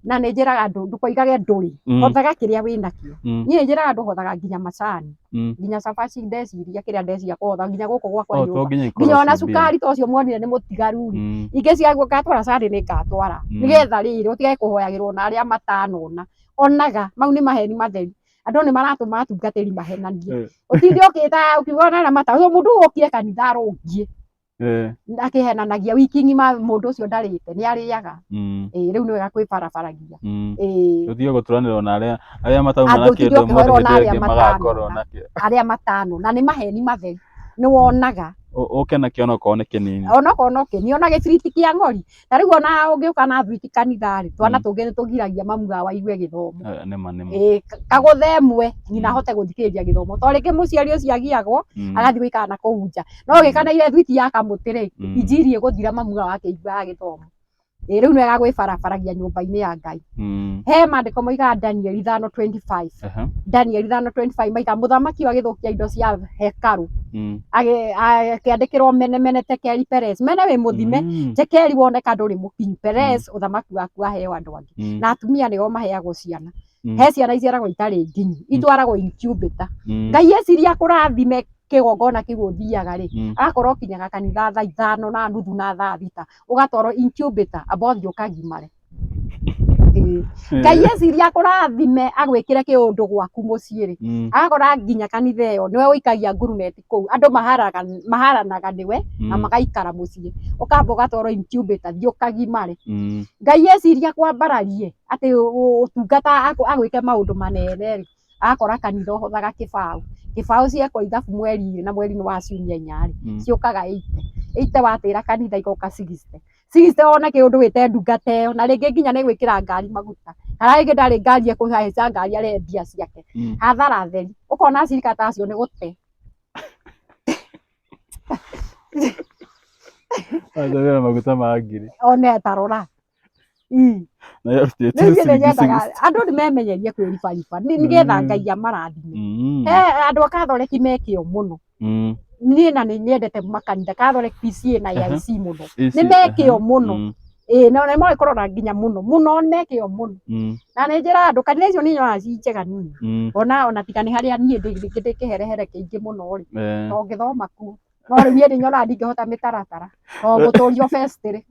na nĩ njĩraga andũ ndũkoigage ndũrĩ, hothaga kĩrĩa wĩnakĩo. Niĩ nĩ njĩraga andũ hothaga nginya macani, nginya cabaci ndeciria kĩrĩa ndeciria kũhotha nginya gũkũ gwakwa Oh, to nyũmba. nginya ikorwo Nginya ona ciĩ mbia. cukari ta ũcio muonire nĩ mũtigaru rĩ, ingĩ ciaguo ngatwara candi nĩ ngatwara. Nĩgetha rĩrĩ ũtige kũhoyagĩrwo na arĩa matanona. Onaga mau nĩ maheni matheri. Andũ nĩ maratũma atungatĩri mahenanie. Ũtinde ũkĩta ũkiuga ona arĩa matano, mũndũ ũyũ okire kanitha arũngiĩ. Akĩhenanagia wiki ng'ima mũndũ ũcio ndarĩte, nĩ arĩaga. Ĩĩ, rĩu nĩ wega kwĩbarabaragia. Ĩĩ. Ũtige gũturanĩrwo na arĩa arĩa matauma Andũ na ũtinde kĩndũ ũmũthĩ ũkĩhoerwo na hĩndĩ ĩyo arĩa ĩngĩ magakorwo matanona. nakĩo. Arĩa matano na nĩ maheni matheri. Nĩ wonaga. Ũke nakĩo onokorwo nĩ kĩnini. Onokorwo no kĩnini, ona gĩbiriti kĩa ng'ori. Ta rĩu ona ũngĩũka na thwiti kanitha rĩ, twana tũngĩ nĩ tũgiragia mamu wao aigue gĩthomo. Nĩma nĩma. Ĩĩ, kagũthe ĩmwe nyina ahote gũthikĩrĩria gĩthomo. To rĩngĩ mũciari ũcio agiagwo, agathiĩ gũikara na kũu nja. No ũgĩkana thwiti ya kamũtĩ rĩ, injiri ĩgũthira mamu wao akĩiguaga gĩthomo. Ĩĩ, rĩu nĩ wega gwĩbarabaragia nyũmba-inĩ ya Ngai. He maandĩko moigaga Daniel 5:25. Daniel 5:25 maiga mũthamaki ũyũ agĩthũkia indo cia hekarũ. Akĩandĩkĩrwo mene mene tekeri Peres. Mene wĩ mũthime, tekeri woneka ndũrĩ mũkinyu. Peres ũthamaki waku waheo andũ angĩ. Na atumia nĩo maheagwo ciana. He ciana iciaragwo itarĩ nginyu, itwaragwo incubator. Ngai eciria akũrathime kĩgongona kĩu ũthiaga rĩ, agakorwo ũkinyaga kanitha thaa 5:30 na thaa 6, ũgatwarwo incubator amba ũthiĩ ũkagimare. Ngai eciria akũrathime agwĩkĩre kĩũndũ gwaku mũciĩ rĩ, agakora nginya kanitha ĩyo nĩwe ũikagia nguruneti kũu, andũ maharanaga nĩwe na magaikara mũciĩ, ũkamba ũgatwarwo incubator thiĩ ũkagimare. Ngai eciria akwambararie atĩ ũtungata agwĩke maũndũ manene rĩ, agakora kanitha ũhothaga kĩbaũ. Kĩbaũ ciekwo ithabu mweri na mweri nĩ wa ciumia 4 rĩ, ciũkaga 80. 80 watĩra kanitha igoka 60. 60 wone kĩũndũ wĩte ndungata ĩyo na rĩngĩ nginya nĩ gwĩkĩra ngari maguta. Kana rĩngĩ ndarĩ ngari ekũhaica ngari arehe mbia ciake. Hathara theri. Ũkona acirika ta acio nĩ gũte. Atũmĩra maguta ma ngiri. One ta rora. Na yarutĩte Rĩu niĩ nĩ ciringi nyendaga 60. andũ nĩ memenyerie kwĩribariba nĩgetha Ngai amarathime. He andũ a Catholic me kĩo mũno. Niĩ na nĩ nyendete makanitha Catholic PCA na AIC mũno. Nĩ me kĩo mũno. Ĩĩ na nĩ moĩ kũrora nginya mũno mũno nĩ me kĩo mũno. Na nĩ njĩraga andũ kanitha icio niĩ nyonaga ci njega niĩ. Ona tiga nĩ harĩa niĩ ndĩ ndĩ kĩherehere kĩingĩ mũno rĩ, to ngĩthoma kuo. No rĩu niĩ nĩ nyonaga ndingĩhota mĩtaratara. To ngũtũrio vestry.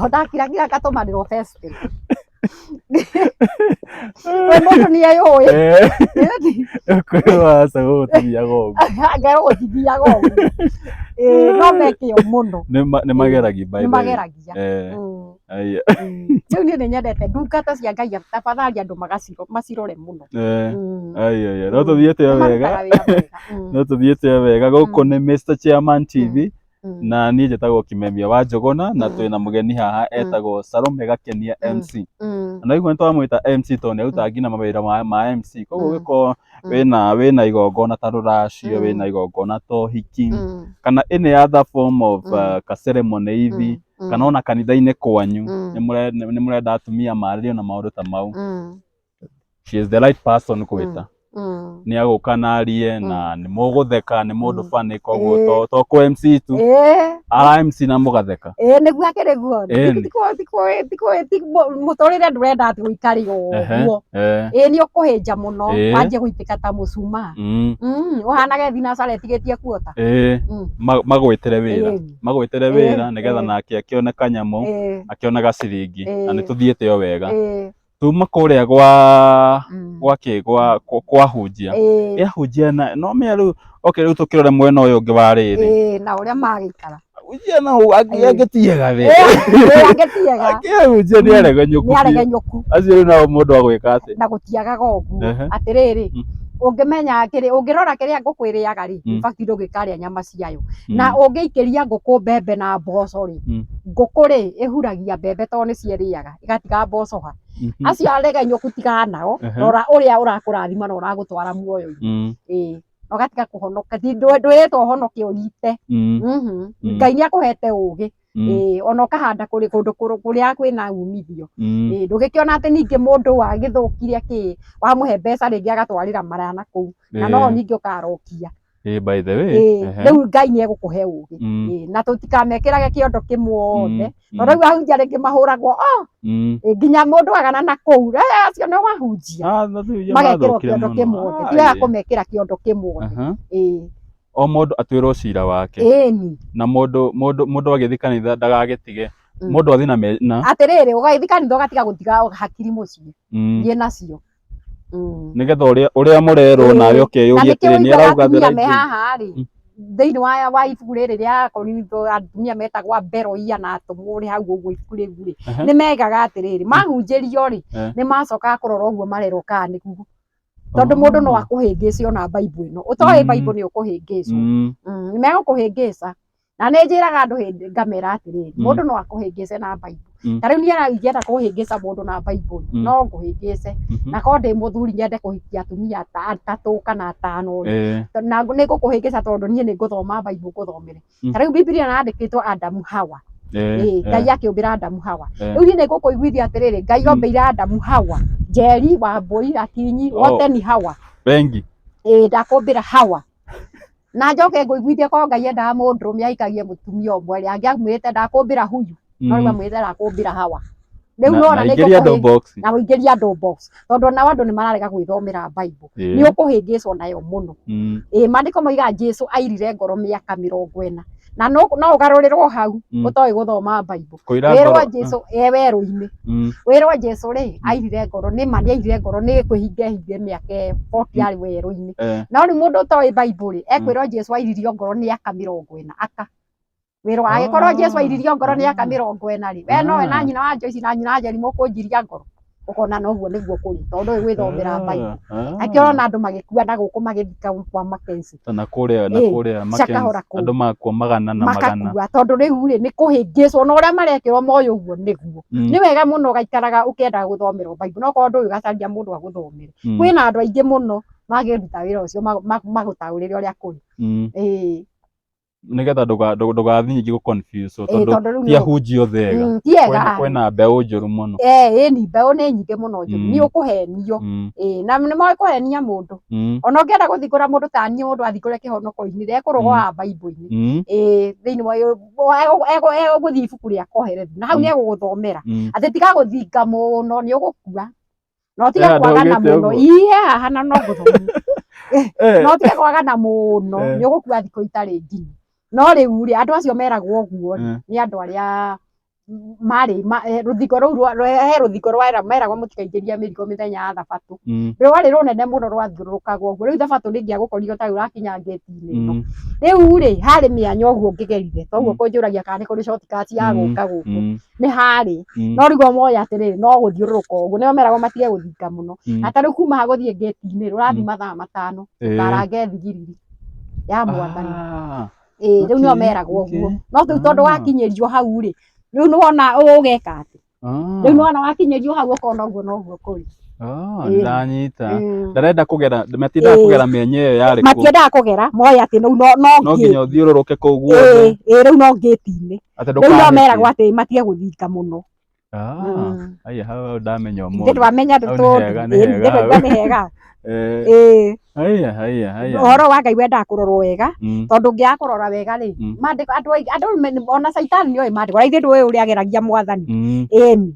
O ndakiragira ngatũmanĩrwo vestry. We mũndũ nĩ eyũĩ. Kwĩrwo aca gũgũtithiaga ũguo. Ngerwo gũtithiaga ũguo. Ĩĩ no me kĩo mũno. Nĩ mageragia by the Nĩ way. mageragia. Aya. Rĩu niĩ nĩ nyendete ndungata cia Ngai tafadhali andũ macirore mũno. Aya, aya. No tũthiĩte o wega. Nĩmarutaga wĩra mwega. No tũthiĩte o wega. Gũkũ nĩ Mr Chairman TV. Na niĩ njĩtagwo Kimemia wa Njũgũna na twĩna mũgeni haha etagwo Salome Gakenia MC. Na igua nĩ twamwĩta MC tondũ nĩ arutaga nginya mawĩra ma MC. Koguo ũngĩkorwo wĩna igongona ta rũracio, wĩna igongona ta ũhiki, kana any other form of ka ceremony hivi, kana ona kanitha-inĩ kwanyu nĩ mũrenda atumia marĩrio na maũndũ ta mau, she is the right person gwĩta. Nĩ agũka na arie na nĩ mũgũtheka, nĩ mũndũ funny, koguo to kũ MC tu, ara MC na mũgatheka. Ĩĩ nĩguo akĩrĩ guo. Mũtũrĩre ndũrenda atĩ ũikare ũguo. Ĩĩ nĩ ũkũhĩnja mũno wanjie gũitĩka ta mũcumaa. Ũhanage thinacara ĩtigĩtie kuota. Ĩĩ magwĩtĩre wĩra. Magwĩtĩre wĩra nĩgetha nake akĩone kanyamũ, akĩone gaciringi na nĩ tũthiĩte o wega. Tuma kũrĩa gwa gwa kĩ gwa kwa hunjia. Ĩ ahunjia na no menya rĩu okay rĩu tũkĩrore mwena ũyũ ũngĩ wa rĩrĩ. Ĩĩ na ũrĩa magĩikara. Ahunjia no angĩ ti ega we. Angĩ ti ega. Angĩ ahunjia nĩ aregenyũku. Nĩ aregenyũku. Acio rĩu nao mũndũ agwĩka atĩa? Na gũtiagaga ũguo. Atĩrĩrĩ, ũngĩmenya kĩrĩ ũngĩrora kĩrĩa ngũkũ ĩrĩaga rĩ, in fact ndũngĩkarĩa nyama ciayo. Na ũngĩikĩria ngũkũ mbembe na mboco rĩ, ngũkũ rĩ ĩhuragia mbembe tondũ nĩcio ĩrĩaga ĩgatiga mboco ha. Acio aregenyũku tigana nao, rora ũrĩa ũrakũrathima na ũragũtwara muoyo-inĩ. Ĩĩ. Na ũgatiga kũhonoka, ndwĩrĩtwo ũhonoke ũrite. Ngai nĩ akũhete ũgĩ. Ĩĩ, ona ũkahanda kũrĩ kũndũ kũrĩa kwĩna umithio. Ĩĩ, ndũgĩkĩona atĩ ningĩ mũndũ wagĩthũkire kĩ, wamũhe mbeca rĩngĩ agatwarĩra mara na kũu, na no ningĩ ũkarokia. Ĩĩ, by the way. Ĩĩ, rĩu Ngai nĩ egũkũhe ũgĩ. Ĩĩ, na tũtikamekĩrage kĩondo kĩmwe othe, tondũ rĩu ahunjia rĩngĩ mahũragwo o nginya mũndũ agana na kũu, acio nĩ ahunjia. Magekĩrwo kĩondo kĩmwe othe, ti wega kũmekĩra kĩondo kĩmwe othe. Ĩĩ. O mũndũ atuĩrwo cira wake. Ĩni. Na mũndũ mũndũ mũndũ agĩthiĩ kanitha ndagagĩtige. Mũndũ athiĩ na me na Atĩrĩrĩ, ũgagĩthiĩ kanitha ũgatiga gũtiga hakiri mũciĩ. Thiĩ nacio. Nĩgetha ũrĩa ũrĩa mũrerwo nawe ũkeyũria atĩrĩ nĩ arauga the right thing. Haha rĩ, thĩinĩ wa ibuku rĩrĩ rĩa Korintho atumia metagwo Aberoia na atũmwo rĩ hau ũguo ibuku rĩu rĩ, nĩ megaga atĩrĩrĩ, mahunjĩrio rĩ, nĩ macokaga kũrora ũguo marerwo kana nĩguo. Tondũ mũndũ no akũhĩngĩce ona Bible ĩno. Ũtoĩ Bible nĩ ũkũhĩngĩcwo. Nĩ megũkũhĩngĩca. Na nĩ njĩraga andũ hĩndĩ ngamera atĩrĩrĩ, mũndũ no akũhĩngĩce na Bible. Ta rĩu niĩ ingĩenda kũhĩngĩca mũndũ na Bible, no ngũhĩngĩce. Na korwo ndĩ mũthuri nyende kũhikia atumia atatũ kana atano rĩ, na nĩ ngũkũhĩngĩca tondũ niĩ nĩ ngũthoma Bible ngũthomere. Ta rĩu Bibilia yandĩkĩtwo Adamu Hawa. Ngai akĩũmbĩra Adamu Hawa. Rĩu niĩ nĩ ngũkũiguithia atĩrĩrĩ, Ngai ombĩire Adamu Hawa. Njeri, Wambũi, Akinyi, wote ni Hawa. Wengi. Ĩĩ ndakũmbĩra Hawa. Na njoke ngũiguithie korwo Ngai endaga mũndũrũme ahikagie mũtumia ũmwe rĩ, angĩamwĩrĩte ndakũmbĩra huyu, no rĩu amwĩrĩte ndakũmbĩra Hawa. Rĩu nĩwona nĩ ngũkũhĩ na ũingĩrie andũ box tondũ onao andũ nĩ mararega gwĩthomera Bible. Nĩ ũkũhĩngĩcwo nayo mũno. Ĩĩ maandĩko moigaga Jesu airire ngoro mĩaka 40 na no ũgarũrĩrwo hau ũtoĩ gũthoma Bible. Wĩrwo Jesu e werũ-inĩ. Wĩrwo Jesu rĩ airire ngoro nĩ ma nĩ airire ngoro nĩ kwĩhinga ehingire mĩaka ĩyo 40 arĩ werũ-inĩ. No rĩu mũndũ ũtoĩ Bible rĩ ekwĩrwo Jesu airirio ngoro mĩaka 40 aka. Wĩrwo angĩkorwo Jesu airirio ngoro mĩaka 40 rĩ, we nowe na nyina wa Joyce na nyina wa Njeri mũkũnjiria ngoro. Ũkona noguo nĩguo kũrĩ tondũ ndũĩ gwĩthomera Bible. Akĩo ũrona andũ magĩkua na gũkũ magĩthika kwa Mackenzie. Na kũrĩa na kũrĩa Mackenzie andũ makua magana na magana. Makakua tondũ rĩu rĩ nĩ kũhĩngĩcwo na ũrĩa marekĩrwo moĩ ũguo nĩguo. Nĩ wega mũno ũgaikaraga ũkĩendaga gũthomerwo Bible no korwo ndũĩ ũgacaria mũndũ agũthomere. Kwĩna andũ aingĩ mũno mangĩruta wĩra ũcio magũtaũrĩre ũrĩa kũrĩ. Ĩĩ. Nĩgetha ndũgathiĩ ningĩ gũ confuse tondũ ti ahunjia othe ega. Ti ega. Kwĩna mbeũ njũru mũno. Ĩni mbeũ nĩ nyingĩ mũno njũru. Nĩ ũkũhenio. Ĩĩ na nĩ moĩ kũhenia mũndũ. Ona ũngĩenda gũthingũra mũndũ ta niĩ mũndũ athingũre kĩhonoko-inĩ ndekũrũgoa Bible-inĩ. Ĩĩ thĩinĩ wa egũthiĩ ibuku rĩa Kohelethu na hau nĩ egũgũthomera. Atĩ tiga gũthinga mũno nĩ ũgũkua. No ũtige kwagana mũno. Ii he haha na no ngũthomithie. No ũtige kwagana mũno nĩ ũgũkua thikũ itarĩ nginyu. No rĩu rĩ andũ acio meragwo ũguo rĩ nĩ andũ arĩa marĩ rũthingo rũu he rũthingo meragwo mũtikaingĩrie mĩrigo mĩthenya ya thabatũ. Rwarĩ rũnene mũno rwathiũrũrũkaga ũguo. Rĩu thabatũ nĩ ingĩagũkorire ũtarĩ ũrakinya ngĩti-inĩ ĩno. Rĩu rĩ harĩ mĩanya ũguo ũngĩgerire toguo kũnjũragia kana nĩ kũrĩ shortcut ya gũka gũkũ. Nĩ harĩ. No rĩu o moĩ atĩrĩrĩ no gũthiũrũrũka ũguo. Nĩo meragwo matige gũthinga mũno. Na ta rĩu kuma haha gũthiĩ ngĩti-inĩ ũrathiĩ mathaa 5 ndũkarange thigiriri ya mwathani. Ĩĩ rĩu nĩo meragwo ũguo. No rĩu tondũ wakinyĩrio hau rĩ, rĩu nĩwona ũgeka atĩa? Rĩu nĩwona wakinyĩrio hau ũkona ũguo noguo kũrĩ. Ndanyita. Ndarenda kũgera, matiendaga kũgera mĩanya ĩyo yarĩ kuo. Matiendaga kũgera, moĩ atĩ rĩu no No nginya ũthiũrũrũke kũu guothe. Ĩĩ rĩu no ngĩti-inĩ. Rĩu no meragwo atĩ matige gũthinga mũno. Aya hau ndamenya ũmũthĩ. Ndwamenya nĩ hega. Ĩĩ. Haya haya haya. Ũhoro wa Ngai wendaga kũrorwo wega tondũ ũngĩaga kũrora wega rĩ, maandĩko andũ andũ ona caitani nĩoĩ maandĩko na ithuĩ ndũĩ ũrĩa ageragia mwathani. Ĩni.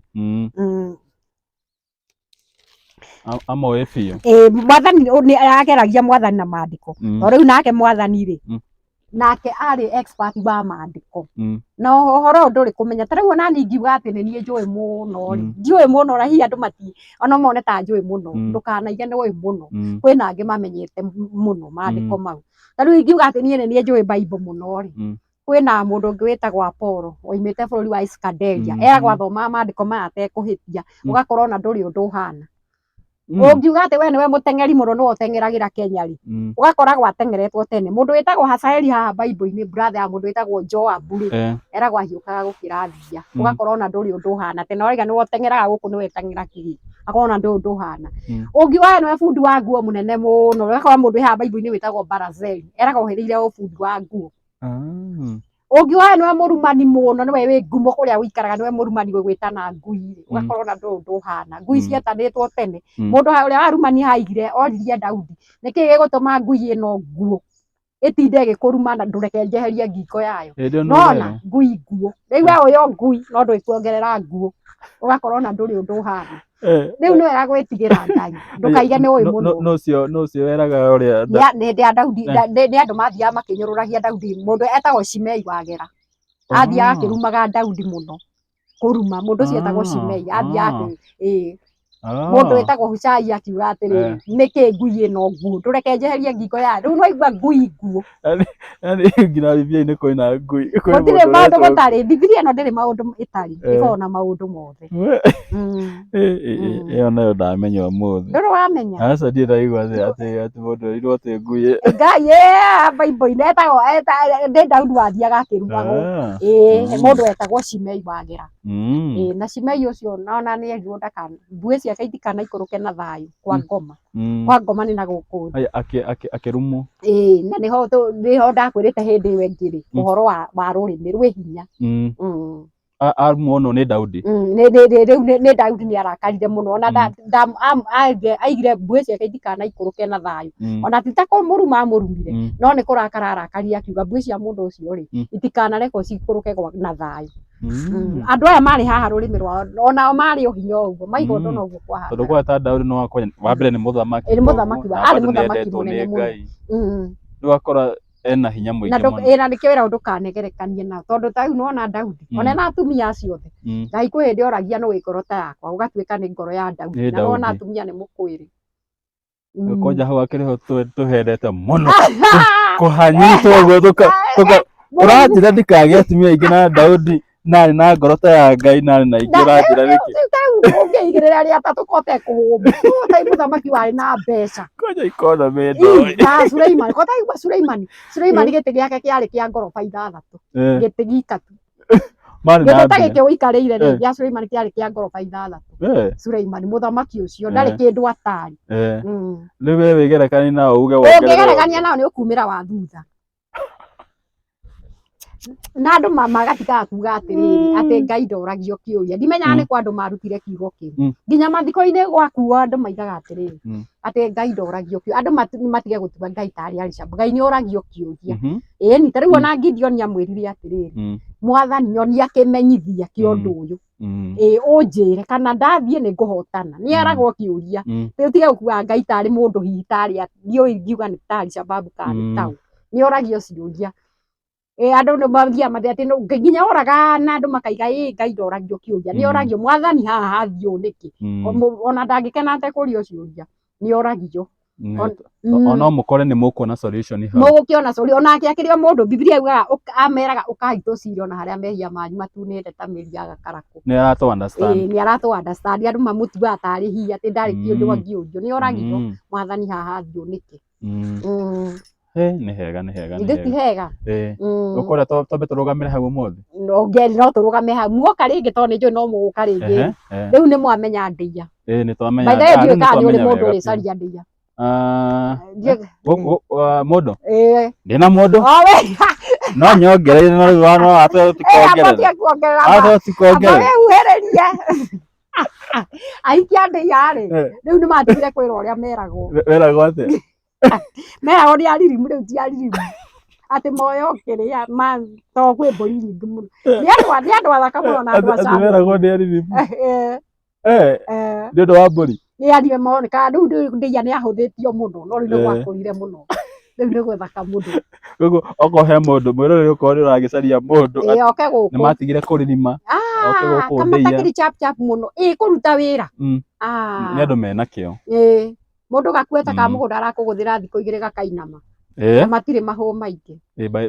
Amoĩ biũ. Ĩĩ mwathani nĩ ageragia mwathani na maandĩko. To rĩu nake mwathani rĩ, nake arĩ expert wa maandĩko. Na ũhoro ũyũ ndũrĩ kũmenya. Ta rĩu ona niĩ ingiuga atĩ nĩ niĩ njũĩ mũno rĩ, ndiũĩ mũno na hihi andũ mati ona mone ta njũĩ mũno, ndũkanaige nĩ ũĩ mũno. Kwĩna angĩ mamenyete mũno maandĩko mau. Ta rĩu ingiuga atĩ niĩ nĩ niĩ njũĩ Bible mũno rĩ, Kwĩna mũndũ ũngĩ wĩtagwo Apollo waimĩte bũrũri wa Iskanderia, eragwo athomaga maandĩko maya atekũhĩtia, ũgakorwo ona ndũrĩ ũndũ ũhana. Ũngiuga atĩ we nĩwe mũteng'eri mũno, nĩwe ũteng'eragĩra Kenya rĩ, ũgakora gwateng'eretwo tene. Mũndũ wĩtagwo Hazaeli haha Bible-inĩ, brother ya mũndũ wĩtagwo Joabu rĩ, eragwo ahiũkaga gũkĩra thia, ũgakorwo ona ndũrĩ ũndũ ũhana. Tene waiga nĩwe ũteng'eraga gũkũ, nĩwe ũteng'era kĩĩ, ũgakorwo ona ndũrĩ ũndũ ũhana. Ũngiuga we nĩwe bundi wa nguo mũnene mũno, ũgakora mũndũ wĩ haha Bible-inĩ wĩtagwo Barazeli, eragwo ohĩrĩire ũbundi wa nguo. Ũngiuga we nĩwe mũrumani mũno, nĩwe wĩ ngumo kũrĩa ũikaraga, nĩwe mũrumani gwĩtana ngui rĩ, ũgakorwo ona ndũrĩ ũndũ ũhana. Ngui cietanĩtwo tene. Mũndũ ũrĩa warumani haigire oririe Daudi, nĩkĩ gĩgũtũma ngui ĩno nguũ ĩtinde ĩgĩkũruma na ndũreke njeherie ngingo yayo? Hĩndĩ ĩyo nĩ Nona ũrerwo. ngui nguũ. Rĩu we ũyũ ngui no ndũĩkuongerera nguũ, ũgakorwo ona ndũrĩ ũndũ ũhana. Rĩu nĩ wega gwĩtigĩra Ngai, ndũkaige nĩ ũĩ mũno. No ũcio weraga ũrĩa Nĩ hĩndĩ ya Daudi, nĩ andũ mathiaga makĩnyũrũragia Daudi, mũndũ etagwo Shimei wagera, athiaga akĩrumaga Daudi mũno, kũruma, mũndũ ũcio etagwo Shimei, athiaga ĩĩ. Mũndũ wĩtagwo Hushai akiuga atĩrĩrĩ, nĩkĩ ngui ĩno nguũ, ndũreke njeherie ngingo yayo. Rĩu nĩwaigua ngui nguũ. Yaani nginya Bibilia-inĩ kwĩna ngui, kwĩ Gũtirĩ mũndũ maũndũ ũretwo gũtarĩ. Bibilia ĩno ndĩrĩ maũndũ ĩtarĩ, ĩkoragwo na maũndũ mothe. Ĩyo nayo ndamenya ũmũthĩ. Ndũrĩ wamenya? Aca ndirĩ ndaigua atĩ mũndũ erirwo atĩ ngui Ngai ĩ Bible-inĩ etagwo nĩ Daudi wathiaga akĩrumagwo. Ĩĩ mũndũ wetagwo Shimei wagera. Ĩĩ na Shimei ũcio ona nĩ erirwo ndaka mbuĩ ciake itikanaikũrũke na thayũ kwa ngoma. Kwa ngoma nĩ na gũkũ thĩ. Akĩrumwo. Ĩĩ na nĩho nĩho ndakwĩrĩte hĩndĩ ĩyo ĩngĩ rĩ, ũhoro wa rũrĩmĩ rwĩ hinya. Arumwo no nĩ Daudi. Rĩu nĩ Daudi nĩ arakarire mũno, ona aigire mbuĩ ciake itikanaikũrũke na thayũ. Ona ti ta kũmũruma amũrumire, no nĩ kũrakara arakarire akiuga mbuĩ cia mũndũ ũcio rĩ, itikanarekwo cikũrũke na thayũ. Andũ aya marĩ haha rũrĩmĩ rwao onao marĩ o hinya ũguo, maiga ũndũ noguo kwahanaga. Tondũ gwata Daudi no akorwo wa mbere nĩ mũthamaki. Nĩ mũthamaki, arĩ mũthamaki mũnene mũno. Rĩu akora ena hinya mũingĩ mũno. Na nĩkĩo wĩragwo ndũkanegerekanie nao, tondũ ta rĩu nĩwona Daudi, ona ena atumia acio othe, Ngai kwĩ hĩndĩ oragia nũ wĩ ngoro ta yakwa, gũgatuĩka nĩ ngoro ya Daudi, na nĩwona atumia nĩ mũkwĩrĩ. Kwanja hau akĩrĩ ho tũhendete mũno kũhanyitwo ũguo tũka ũranjĩra ndikagĩe atumia aingĩ na Daudi narĩ na ngoro ta ya Ngai narĩ na ingĩ ũranjĩra nĩkĩ? Ũngĩigĩrĩra arĩa atatũ kote kũhũma, tai mũthamaki warĩ na mbeca. Kwanja economy ndoĩ. Na Suleimani, kota igua Suleimani, Suleimani gĩtĩ gĩake kĩarĩ kĩa ngoroba ithathatũ, gĩtĩ gika tu. Marĩ na Gĩtĩ ta mbia. gĩkĩ ũikarĩire rĩ, Eh. gĩa Suleimani kĩarĩ kĩa ngoroba ithathatũ. Suleimani mũthamaki ũcio ndarĩ kĩndũ atarĩ. Rĩu we wĩgerekanie nao uge wongerere. Ũngĩgerekania nao nĩ ũkumĩra wa thutha. Na andũ magatigaga kuga atĩrĩrĩ, atĩ Ngai ndoragio kĩũria. Ndimenyaga nĩ kwa andũ marutire kiugo kĩu. Nginya mathiko-inĩ gwakuo andũ maigaga atĩrĩrĩ, atĩ Ngai ndoragio kĩũria. Andũ matige gũtua Ngai tarĩ Alisha. Ngai nĩ oragio kĩũria. Ĩni, ta rĩu ona Gideon amwĩrire atĩrĩrĩ, Mwathani nyonia kĩmenyithia kĩa ũndũ ũyũ. Ĩĩ ũnjĩre kana ndathiĩ nĩ ngũhotana. Nĩ aragwo kĩũria. Rĩu tige gũkua Ngai tarĩ mũndũ hihi tarĩ ndiũĩ ingiuga nĩ ta Alishababu kana nĩ taũ. Nĩ oragio ciũria. Ĩĩ andũ nĩ mathiaga atĩ nginya oraga na andũ makaiga ĩ Ngai ndoragio kĩũria. Nĩ oragio Mwathani haha hathiĩ ũũ nĩkĩ? Ona ndangĩkena atekũrio ciũria. Nĩ oragio. Ona mũkore nĩ mũkuona solution hau. Mũgũkĩona solution onake akĩrĩ o mũndũ. Bibilia yugaga ameraga ũkai tũcire ona harĩa mehia manyu matunĩte ta mĩri ya gakarakũ. Nĩ aratũ understand. Ĩĩ nĩ aratũ understand. Andũ mamũtuaga tarĩ hihi atĩ ndarĩ kĩũndũ angĩũrio. Nĩ oragio Mwathani haha hathiĩ ũũ nĩkĩ? Nĩ hega, nĩ hega, nĩ Ithuĩ ti hega. hega. Ũkwenda twambe tũrũgamĩre hau ũmũthĩ? No tũrũgame hau. Muoka rĩngĩ tondũ nĩ njũĩ no mũgũka rĩngĩ. Rĩu nĩ mwamenya ndĩa. Ĩĩ nĩ twamenya. By the way Rĩu ndiũĩ nĩ kana nĩ ũrĩ twamenya mũndũ wega biũ. ũrĩcaria ndĩa. Mũndũ? Ndĩna mũndũ. O we. No nyongereire no rĩu no atwe tikuongerera. Abatie kuongerera. Atwe tikuongerera. Amba wĩhuhĩrĩrie. Ahikia a ndĩa rĩ, rĩu nĩ matigire kwĩra ũrĩa meragwo. Weragwo atĩa? Meragwo nĩ aririmu rĩu ti aririmu. Atĩ moyo kĩrĩa ma to kwĩ mbũri nyingĩ mũno. Nĩ andũ athaka mũno na andũ Atĩ acamũku. weragwo nĩ aririmu. Nĩ ũndũ wa mbũri? Nĩ arie moneka rĩu ndĩa nĩ ahũthĩtio mũno no rĩu nĩ gwakũrire mũno. Rĩu nĩ gwĩthaka mũno. Koguo okorwo he mũndũ mwĩroreri okorwo nĩ ũragĩcaria mũndũ Ĩĩ oke gũkũ. nĩ matigire kũririma. Oke gũkũ Kama ndĩa. takĩrĩ chap chap mũno. Ĩĩ kũruta wĩra. Nĩ andũ mena kĩo. Ĩĩ mũndũ gakueta ka mũgũnda arakũgũthĩra thikũ igĩrĩ gakainama. Na matirĩ mahũ maingĩ.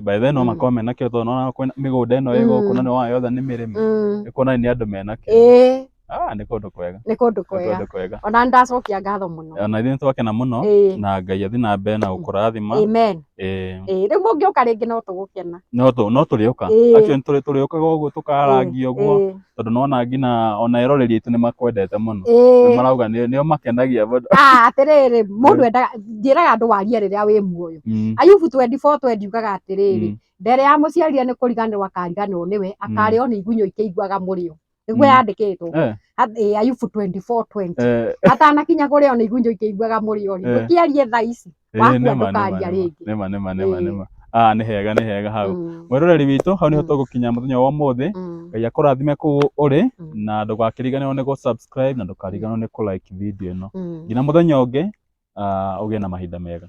By then no makorwo mena kĩo, tondũ nĩwona kwĩna mĩgũnda ĩno ĩ gũkũ na nĩwona yothe nĩ mĩrĩme. Nĩ kuonania nĩ andũ mena kĩo. Ah, nĩ kũndũ kwega. Nĩ kũndũ Nĩ kwega. kũndũ kwega. Ona nĩndacokia ngatho mũno. Ona ithuĩ nĩtwakena mũno na Ngai athiĩ na mbere na gũkũrathima. Amen. Rĩu mũngĩũka rĩngĩ no tũgũkena. No tũrĩũka. Actually nĩ tũrĩũkaga ũguo tũkarangia ũguo, tondũ nĩwona nginya ona eroreri aitũ nĩ makwendete mũno. Nĩ marauga nĩo makenagia mũno. Ah, atĩrĩrĩ, mũndũ endaga, njĩraga andũ warie rĩrĩa wĩ muoyo. Ayubu 24:20 yugaga atĩrĩrĩ, ndere ya mũciarire nĩ kũriganĩrwo akariganĩrwo nĩwe, akarĩo nĩ igunyũ ikĩiguaga mũrĩo. Nĩguo yandĩkĩtwo. Ayubu 24:20. Atanakinya kũrĩo nĩ igunyũ ikĩiguaga mũrĩo rĩ, ndũkĩarie thaa ici, wakua ndũkaria rĩngĩ. Nĩma nĩma nĩma nĩma. Ah, nĩ hega, nĩ hega hau. Mwĩroreri witũ, hau nĩho tũgũkinya mũthenya wa ũmũthĩ. Ngai akũrathime kũu ũrĩ, na ndũgakĩriganĩrwo nĩ gũ-subscribe na ndũkariganĩrwo nĩ kũ-like video ĩno. Nginya mũthenya ũngĩ, ũgĩe na mahinda mega.